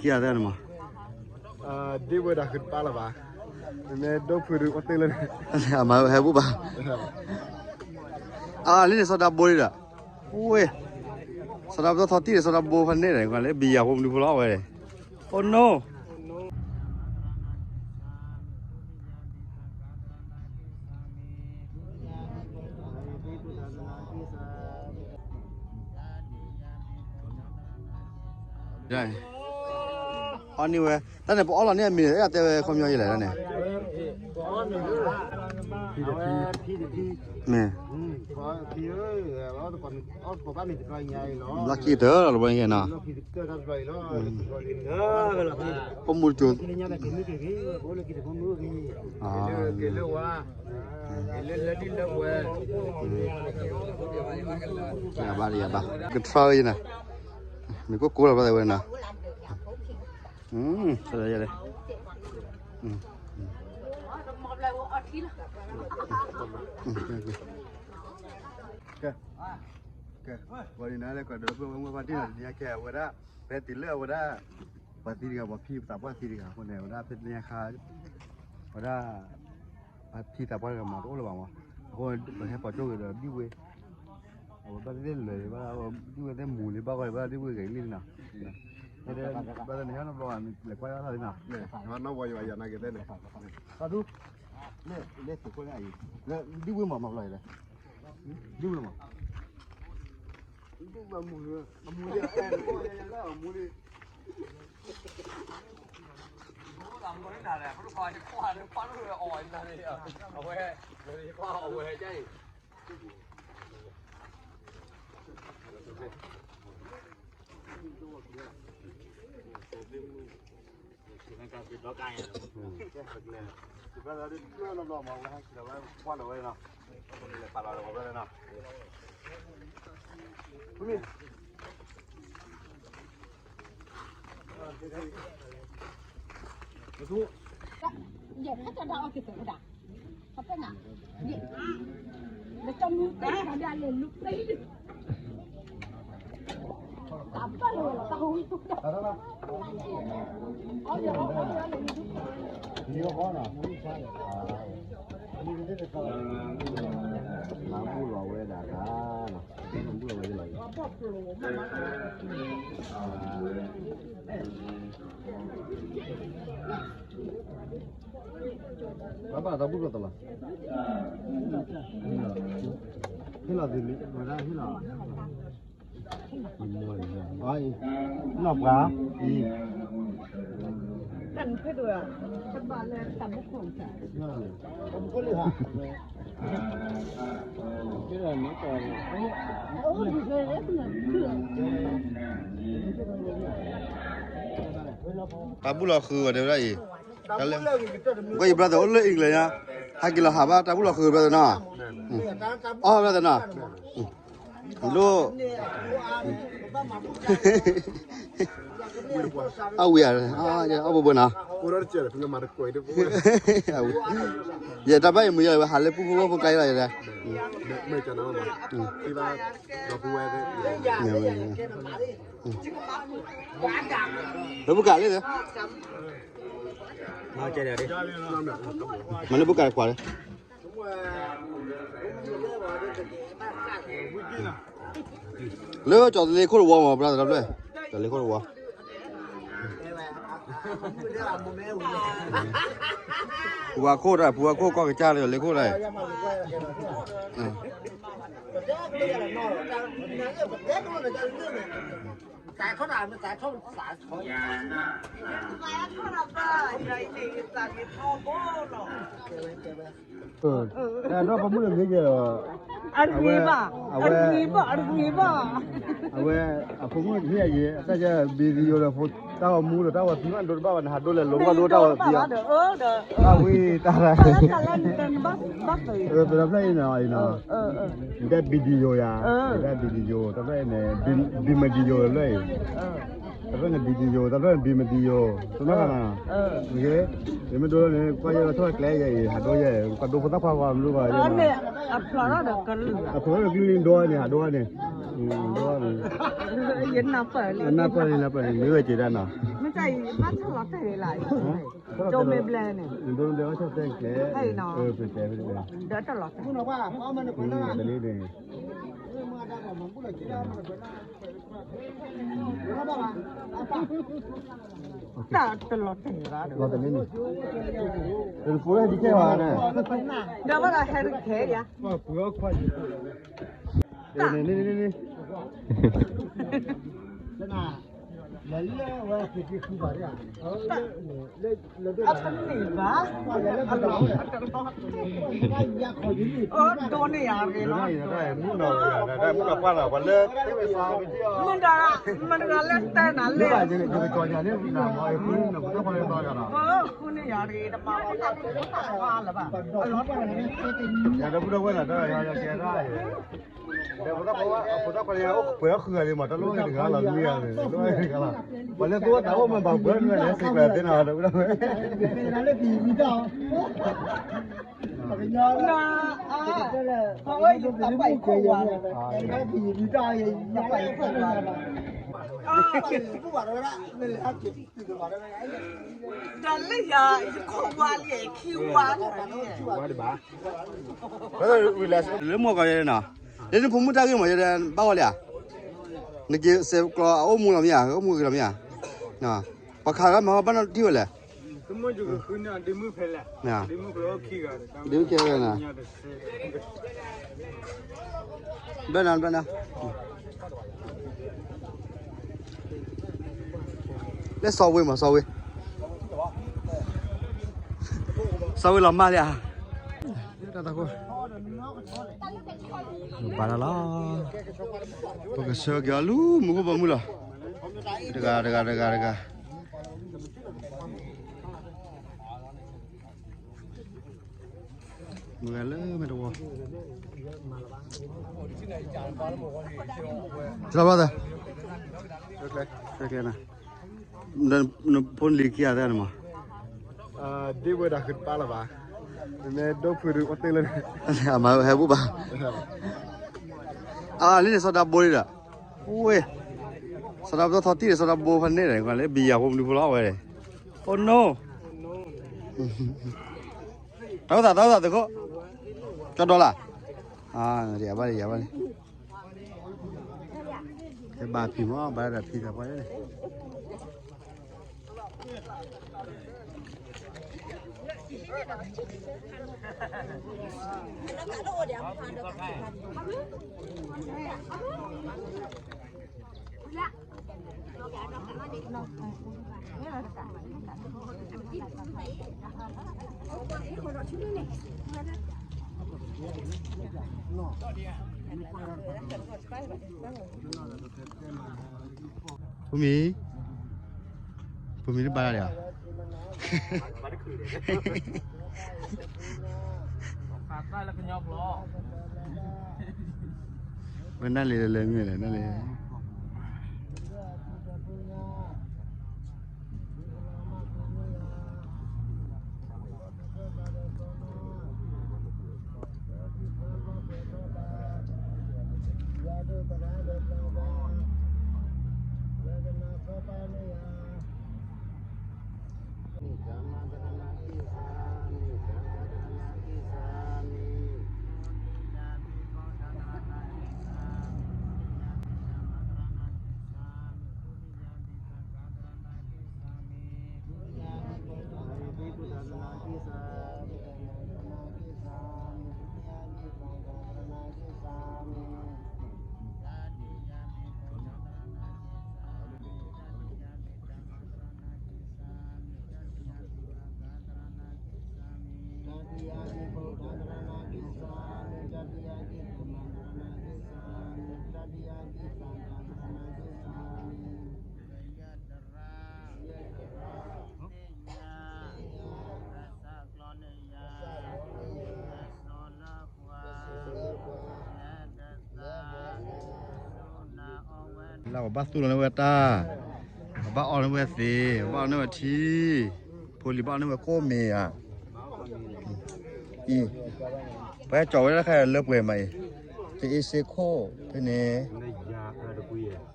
ခံဂၤသၢဂၤန့ၣ်မး, ဒ့ဝဲဒၣ်ဃုတပာ်လၢၤဘၣ်, မ့မ့ၢ်ဒိၣ်ဖုဒုးအိၣ်သ့လၢန့ၣ်, အမၤဟဲဘူၣ်ဘၣ်, အလံန့ၣ်စီၤဒၤဘိဒံးဒီး, ဝ့ၢ်, စီၤဒၤဘိထီၣ်ထံၣ်န့ၣ် စီၤဒၤဘိဖဲန့ၣ်ဒီး ကွၢ်လၢဘံယၤဖိမနုၤဖိလီၤဝဲ, အိၣ်နိ အီၣ်န့ၢ်ဝဲ, တၢ်န့ၣ် ပအီၣ်လီၤန့ၢ်အမံၤန့ၣ် အဲၣ်တဲဝဲခီပညီယဲလဲၣ်န့ၣ်, မ့ၢ်, ဘျီခံတၢ်လီၤဘၣ်န့ၣ်နီၤ, အိၣ်မူတကိၤ ယၤဘၣ်ယၤဘၣ် ကထြၢယၤန့ၣ်, မ့ၢ်ကိၣ်ကိၣ်လီၤဘၣ်ဝဲန့ၣ်နီၤ, ဆၢယၤလဲၣ်, ဝဲဒ်န့ၣ်လၢကဒီး ပဝဲမိၢ်ပၢ်တ့ၢ်နီၤ တနံၤညါခဲအံၤ အဝဲဒၣ် ဖဲတုၤလၢအဝဲဒၣ် ပှၤသံတဂၤ ပှၤဖံသးပှၢ်သံတဂၤအဃိန့ၣ် အဝဲဒၣ်ဖဲတနံၤညါခါ ဝဲဒၣ် ပှၤဖံသးပှၢ်တဂၤမး တအိၣ်လၢၤဘၣ်မး, အဃိ ပဟဲပိာ်ကၠိဂ့ၤဒီးဒံၣ်ဝ့ၢ်, အဝဲဘၣ်သ့ၣ်လၢာ်ဘၣ် ဒံၣ်ဝ့ၢ်သ့ၣ်မူၤလံဘၣ်ဂီၢ်လံ ဘၣ်ဒံၣ်ဝ့ၢ်ဂ့ၤလံနီၤ, ဘၣ်သ့ၣ်န့ၣ်ဟဲနီတဘျီ လဲၤကွၢ်ဒၣ်လီၤနီၤ, နီၢ်ဝဲယွၤယွၤနာ်က့ၤသ့ၣ်န့ၣ်, သးဒူ လဲၤလဲၤသုးခိၣ်န့ၣ်အံၤ, ဒံၣ်ဝ့ၢ်မး မၤဘျီလဲၣ်, ဒံၣ်ဝ့ၢ်မး ဒံၣ်ဝ့ၢ်မး အမူလံ, အမူလံ, အမူလံ, အဝဲ အဝဲ မၤဘူၣ်လီၤဝဲဒၣ်တၢ်, မၤဘူၣ်လီၤဝဲဒၣ်လီၤ, ဘၣ်ဘၣ်တၢ်ဘူၣ်လီၤတလီၤ, ဟ့ၣ်လီၤသ့လံ ဝဲဒၣ်ဟ့ၣ်လီၤ နီၢ်ပှၤ အံၤ တၢ်ဘူၣ်လီၤဃုာ်ဝဲဒၣ်အံၤ, ကွၢ်ယ brother အိၣ်လၢ England ညါ, ဟဲက့ၤလီၤဟးဘၣ်တၢ်ဘူၣ်လီၤဃုာ် brother နီၤ, အီၣ် brother နီၤ, ဒိၣ် အဝံၤဧါ, အီၣ်ဘိဘိနီၤ, ယတၢ်ဘၣ်အံၤမုာ်ယၤဝဲဟးလၢပူဖိဝဲဖိကျါလီၤယဲဒၣ်, လၢပူၤကးလံ, မၤလၢပူၤကးကွၢ်လၢ လၢကၠီၤသလ့ခိၣ်တဝီမး brother တဖျၢၣ်, ကၠီၤလ့ခိၣ်တဝီ, ပူၤဝါခိၣ်တၢ် ပူၤဝါခိၣ်ကီၢ်ကစၢ်လၢကၠီၤလ့ခိၣ်တၢ်, တၢ်ဒီးပမုၣ်လၢဂ့ၤကဲလီၤ, အဂ့ၤဘၣ်, အဝဲ, အဂ့ၤဘၣ်, အဂ့ၤဘၣ်, အဝဲ, အဖိမုၣ်ဟ့ၣ်အယံၤ အတၢ်ယဲ video လၢဖိ တၢ်ဂီၤမူဒီးတၢ်ဂီၤသံဘၣ်ဒိတဘၣ်ဘၣ် နဟးဒိလဲၤလိၤဘၣ်ဒိတၢ်ဂီၤသံအီၤ, တၢ်ဝံတၢ်ရၢ်, တၢ်ဖျၢၣ်အံၤနီၤ, နတဲ video ယၤ, နတဲ video တၢ်ဖျၢၣ်အံၤန့ၣ်, ဘံမၤ video တဖျၢၣ်အံၤ, တၢ်ဖျၢၣ်န့ၣ် ဘံၣ်တယိာ်, တၢ်ဖျၢၣ်န့ၣ် ဘံၣ်မ့ၢ်တယိာ်, တနီၤနီၤ, ယမ့ၢ်ဒိလီၤန့ၣ် ကွၢ်ယဲလီၤထီၣ်ကျဲယဲအံၤ ဟးဒိယဲ, ပှၤဒိဖိသၣ်ခွါဂီၤမနုၤဂီၤယဲ, အဖျိထီၣ်ကလုၢ်ဒိန့ၣ် ဟးဒိန့ၣ်, ဒိန့ၣ်, နၢ်ပၢၢ်လံ နၢ်ပၢၢ်လံ မ့ၢ်ဝဲက့ၤဒၣ်နီၤ, မ့ၢ်တၢ်အံၤ ဘၣ်ဆၣ်လီၤတဲာ်လၢ်, ကၠိမ့ၢ်ဘျဲၣ်န့ၣ်, ဒိမ့ၢ်ဘျဲၣ်ဘၣ်ဆၣ်တဲာ်ကျဲ, ဖဲအံၤနီၤ, ဒီးတၢ်လီၤတဲာ်, တလီၤတဲာ်, တၢ်တလီၤတဲာ်ဘၣ်, လီၤတဲာ်န့ၣ်, တဖိဟဲဒ်ခဲဘၣ်န့ၣ်, ဒီးဘၣ်ဒီးဟဲဒ်ခဲယါ, တၢ်န့ၣ်န့ၣ်န့ၣ်န့ၣ် လၢလၢဝဲက့ၤက့ၤဃုဘၣ်ဒၣ်, အပနံၣ်ဘၣ်, အလီၤ, အတလီၤ, အိၣ်ဒိန့ၢ်ယၤဂ့ၤလီၤ, မုၢ်နီၤ, မုၢ်နီၤပှၢ်နီၤ ပှၤလၢ, မုၢ်ဒီး, မုၢ်တဂၤလၢတဲနၤလဲၣ်, ယကကီၢ်ညါန့ၣ်, ဃုန့ၢ်ယၤတဂ့ၤတမၤလီၤ, တၢ်ဖိသၣ်ခွါလၢၤဘၣ်, အလီၤတၢ်န့ၣ်, ယဒီပုၢ်ဒီဝဲၢ်နီၤ တၢ်ယၤယကဲဒၣ် ဒီးဖိသၣ်ခွါ, ဖိသၣ်ခွါန့ၣ် အိၣ်ပှဲၤအီၣ်ဃုဂၤလံမး တၢ်လိၣ်ဝဲတဂၤလီၤ လွံၢ်ဂၤန့ၣ်, တၢ်လိၣ်ဝဲတဂၤလီၤ, ပှၤလၢသူဝဲတၢ်အိၣ်မ့ၢ်ဘၣ်ပှဲၤနွဲၣ်န့ၣ် စံးကျၢၤသ့နီၤ ဒီပုၢ်ဒီဝဲၢ်, ပှၤဝဲအံၤတပာ်ခိၣ်ဝါန့ၣ်, တၢ်လၢယၤ ယခိၣ်ဝါလံ ခံဝါန့ၣ်, လၢမိၢ်ကီးယဲနီၤ, လၢနဖိမုၣ်တၢ်ဂ့ၢ်မး ယဲဒၣ်ဘၣ်ဝဲလံဧါ, နက့ၤစဲးကျီးအအိၣ်မူလီၤမ့ၢ်ဧါ, အိၣ်မူဂ့ၤလီၤမ့ၢ်ဧါ, ပှၤခးဂၤမၤဘၣ်နီၣ်တံၢ်ဝဲလဲၣ်, ဒ့မုၣ်ခဲဝဲနီၤ, ဘၣ်နၤ ဘၣ်နၤ လၢစီၤဝ့မး စီၤဝ့, စီၤဝ့လီၤမၢ်လံဧါ, တၢ်တၢ်ခိၣ်, ဘၣ်တၢ်လီၤ, ပကဆှၢက့ၤအီၤလၢမူခိၣ်ဘီမုၢ်လီၤ, တဂၤတဂၤတဂၤတဂၤ မုၢ်ဂၤလၢမဲာ်တဝီ, ကလီၤဘၣ်သၢ, ကျဲကျဲနၤ, နဖိနလံၤခံဂၤသၢန့ၣ်မး, ဒ့ဝဲဒၣ်ဃုတပာ်လၢၤဘၣ်, မ့ၢ်ဒိဖုဒုးအိၣ်တ့ၢ်လၢန့ၣ်, အမၤဟဲဘူၣ်ဘၣ်, အလံန့ၣ် စီၤဒၤဘိလံဒီး, ဝ့ၢ်, စီၤဒၤဘိထီၣ်တံၢ်ဒီး စီၤဒၤဘိဖဲန့ၣ်ဒီး လၢဘံယၤဖိမနုၤဖိလီၤဝဲ, oh no, တၢ်အိၣ်သး တၢ်အိၣ်သးသုးခိၣ်, ကၠီဒီလၢ်, ယၤဘၣ်လံ ယၤဘၣ်လံ, ကဘၣ်ဖံးမး ဘၣ်ဒီးဖံးသးပှၢ်လၢန့ၣ်, ဖိမံၤ, ဖိမံၤတဘၣ်ဒၣ်ဒံးဧါ, ဝဲနၢ်လံၤလၢမ့ၢ်လဲၣ် နၢ်လံၤ လၢပဘၣ်သူၣ်လီၤန့ၢ်ဝဲတၢ်, ဘၣ်အီၣ်န့ၢ်ဝဲသ့ၣ်, ဘၣ်အီၣ်န့ၢ်ဝဲထံ, ဖိလံၤဘၣ်အီၣ်န့ၢ်ဝဲကိၣ်မ့ၤဧါ. အံၤ, ပှၤကၠီၤဝဲဒၣ်တခါလၢပှဲၤမးအံၤ, တအ့စ့ခိၣ်ဖဲန့ၣ်,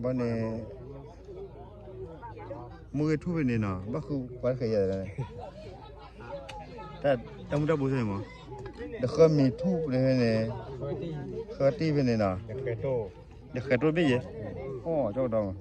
ဘၣ်န့ၣ်, မူဂ့ၤထူၣ်ဖဲန့ၣ်နီၤ, ဘၣ်ဃုပှၤတဃဲၤယဲၢ်, တၢ်မုၢ်တၢ်ဘိသ့ၣ်မး, ဒီးဃၢမံၤထူၣ်ဖဲန့ၣ်, ဃၢတံၢ်ဖဲန့ၣ်နီၤ, ဒီးဃဲၤတိၢ်ဘ့ၣ်ယဲၢ်, အိၣ်ကၠီကဒီးမး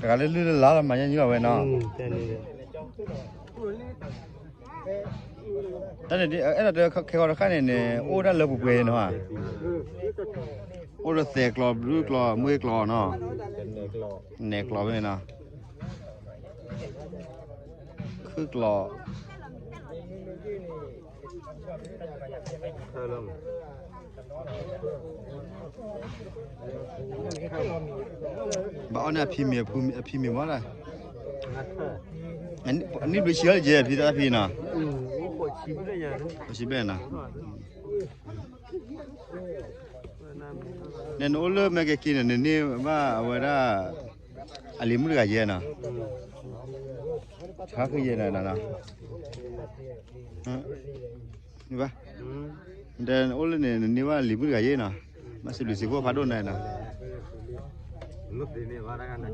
တဂၤလၢလုၢ်လၢ်လၢမၤညါညီလီၤဝဲနီၤ. တၢ်န့ၣ် အဲၣ်ဒိးတဲခဲဂီၤတခါန့ၣ်န့ၣ် အိၣ်ဒၣ်လၢပှဲၤပှဲၤနီၤ, အိၣ်ဒီးသဲးကျီၤ ဘျုးကျီၤ မွှ့ကျီၤနီၤ, နဲၣ်ကျီၤဖဲန့ၣ်နီၤ, ခုၣ်ကျီၤ ဘၣ်အီၣ်န့ၢ်အဖံမ့ၤ, အဖံမ့ၤ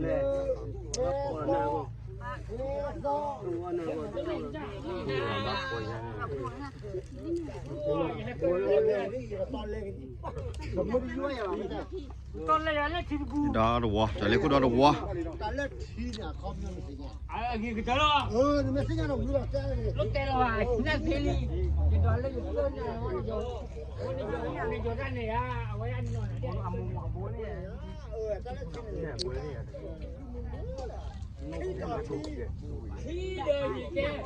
မ့ၢ်ဒၣ်, အနံၣ်ဘျုးဆံးလီၤယဲၢ် ဖံသးဖံနီၤ, ဆံးဘဲနီၤ, နအိၣ်လၢမဲာ်ကက့ၤန့ၣ် နန့ၢ်ဘၣ်အဝဲဒၣ် အလံၤမုၣ်တဂၤယဲၢ်နီၤ, ဆါဃုယဲၢ်နီၤ, ဘၣ်, ဒီးန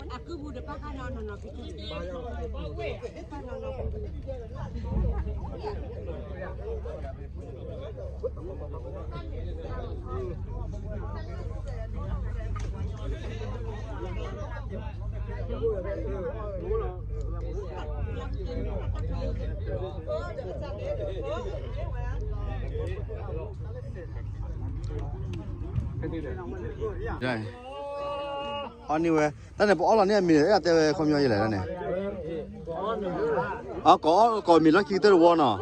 အိၣ်လၢန့ၣ် နန့ၢ်ဘၣ်လံၤမုၣ်တဂၤယဲၢ်နီၤ, ဘၣ်စံးဘျုးစံးဖှိၣ်ဖးဒိၣ်နၤနီၤ. ဒီးတဝီ, တၢ်လဲၤခိၣ်ဒီးတဝီ. အီၣ်န့ၢ်ဝဲ, တၢ်န့ၣ် ပအီၣ်လီၤန့ၢ်အမံၤန့ၣ် အဲၣ်တဲဝဲခီပညီယဲလဲၣ်န့ၣ်, အီၣ်ကိးမံၤလီၢ်ခံကတၢၢ်တဝီနီၤ, ဟးဒံး,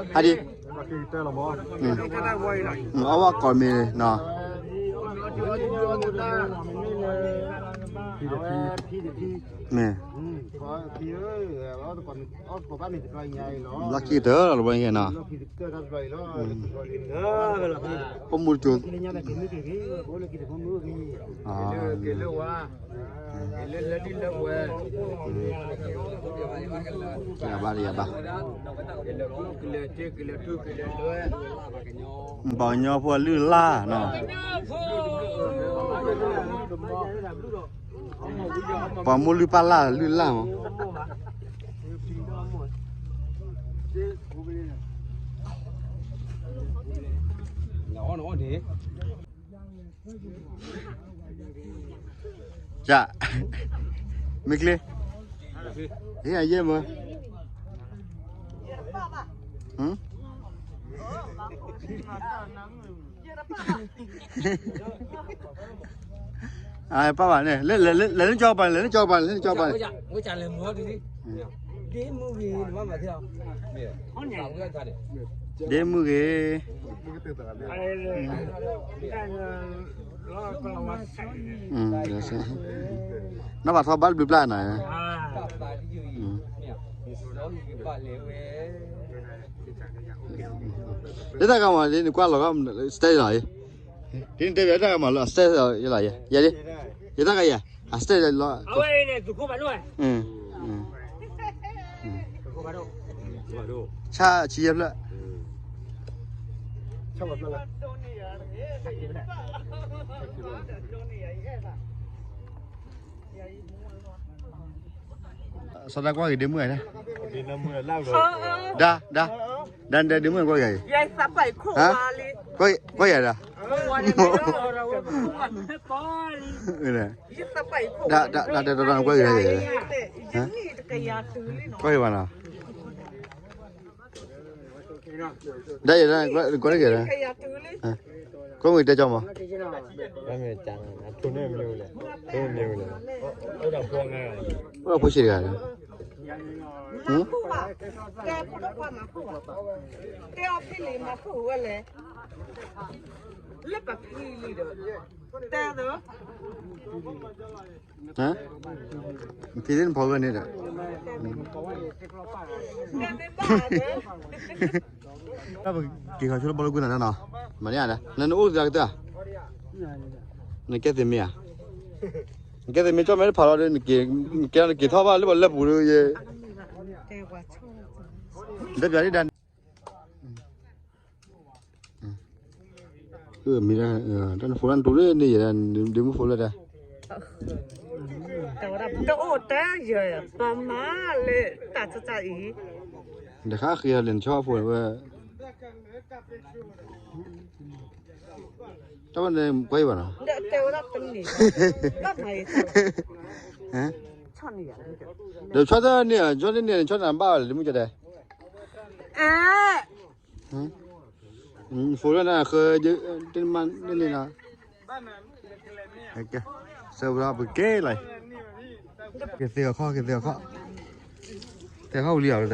အီၣ်ဘၣ်ကိးမံၤနီၤ, မ့ၢ် လီၢ်ခံကတၢၢ်လီၤတဝီန့ၣ်နီၤ, အိၣ်မူတစိၤ ယၤဘၣ်ယၤဘၣ်, ပှၤကညီဖိလုၢ်လၢ်နီၤ, ပှၤမိၢ်လုၢ်ပၢ်လၢ်လုၢ်လၢ်မး. ယၤ, မ့ၢ်ကျ့, ဟ့ၣ်အယဲၢ်မး, ပၢ်ဘၣ်န့ၣ် လဲၤလၢကၠီပၤန့ၣ် လဲၤလၢကၠီပၤန့ၣ် လဲၤလၢကၠီပၤန့ၣ်, ဒ့မုၣ်ဂ့ၤ, နီၢ်ဘၣ်ထီၣ်ဘၣ်တဘျုးပျၢ်နၤ, လၢတၢ်ဂၤမးလၢနကွၢ်လီၤဂီၢ် style လီၤ, ဒ်နတဲဘၣ်တၢ်ဂၤမးလၢအ style လီၤယဲလီၤ, ယဲ, ယတၢ်ဂၤယဲ, အ style လီၤ, ဆၣ်ဆံယဲၢ်ဖျၢၣ်, စီၤဒၤကွၢ်က့ၤဒ့မုၣ်ဧါ, ဒၤ, ဒၤ, ဒၤဒ့မုၣ်ကွၢ်က့ၤ, ကွၢ်ယၤဒၣ်, ဒၤဒဲးတီတီကွၢ်က့ၤ, ကွၢ်က့ၤဘၣ်နီၤ. ဒါရဒါကွဲတကဲဒါ, ကွဲမုၢ်တဲကၠီမး, အိၣ်ဒီးဖိဆံးတဂၤ, တဲအီၤဖဲလံမၤဖုၣ်ဝဲလဲၣ်, လၢပဖံလံဒီး, တဲဒီး ဖံသ့ၣ်နဖီဂၢၢ်န့ၣ်ဒီး, ပက့ၤခီဆိလၢဘီလၢကွံနၤနီၤ, မၤန့ၢ်ဧါ, နနအိၣ်သးကတၢၢ်, နကဲသ့ၣ်မ့ၢ်ဧါ, နကဲသ့ၣ်မ့ၢ်ကၠီမဲတဖးလီၤဒီး, နကဲနက့ၤထီၣ်ဘၣ်လၢပှၤလၢပူၤဒီးယဲ, တပျးဒ်ဒၣ် မ့ၢ်ဒၣ်, တၢ်နဖိလၢနတူၢ်လၢန့ၣ်ယဲဒၣ်, ဒ့မုၣ်ဖိလၢတၢ်, တအိၣ်တၢ်ယဲ, ပမၤလၢတၢ်တၢ်အံၤ, တခါဃ့လၢနဆီဖိဝဲ, တၢ်ဝဲန့ၣ်ကွဲဘၣ်နီၤ, ဒီးဆီတၢ်န့ၣ်, ဆီတၢ်န့ၣ်, ဆီတၢ်ဘၣ်ဝဲလၢဒ့မုၣ်ကတဲ ဖိလၢနဃၢ, တမ့ၢ်န့ၣ်လီၤ, ဆၢဝဲပက့ၤလီၤ, က့ၤသ့အီၤခီ, က့ၤသ့အီၤခီ, သ့ခီဝံၤလံဧါ,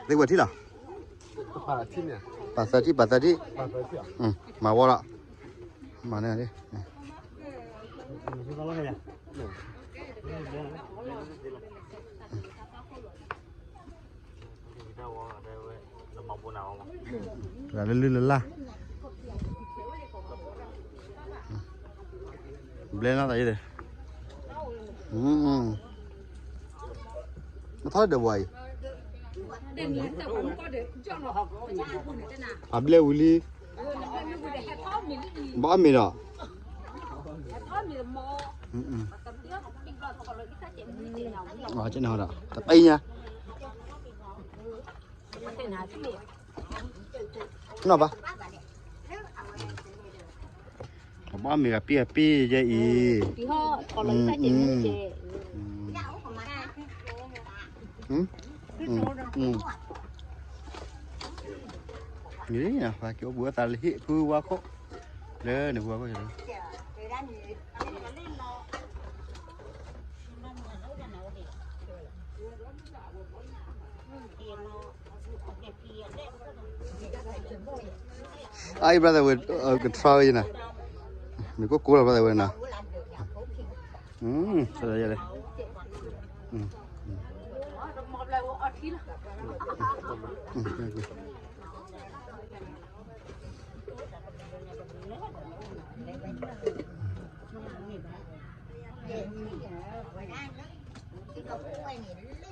သ့ဝဲထံလီၤ, ပာ်သၢထံ, ပာ်သၢထံ, မၤဝီလီၤ, မၤန့ၢ်လံ လၢလုၢ်လၢလၢ်, ဘျဲနီၤသးယဲၢ်, နထီၣ်ဒီးဝဲအံၤ, အဘျဲဝံၤလံ, ဘၣ်အီၣ်မ့ၤဒီး, တပညါ, နီၢ်ဘၣ်, ကဘၣ်မ့ၢ်ဂၤပံဂၤပံယဲအံၤ, ပှၤက့ၤအိၣ်ဘှံးအသးလၢဟံၣ်ဖုဝါခိၣ်, လၢန့ၣ်ဖုဝါခိၣ်, အံၤ brother ဝဲ, က try ဝဲယဲနီၤ, မ့ၢ်ကိၣ်ကိၣ်လီၤ brother ဝဲနီၤ, ဆၢယဲလဲၣ်,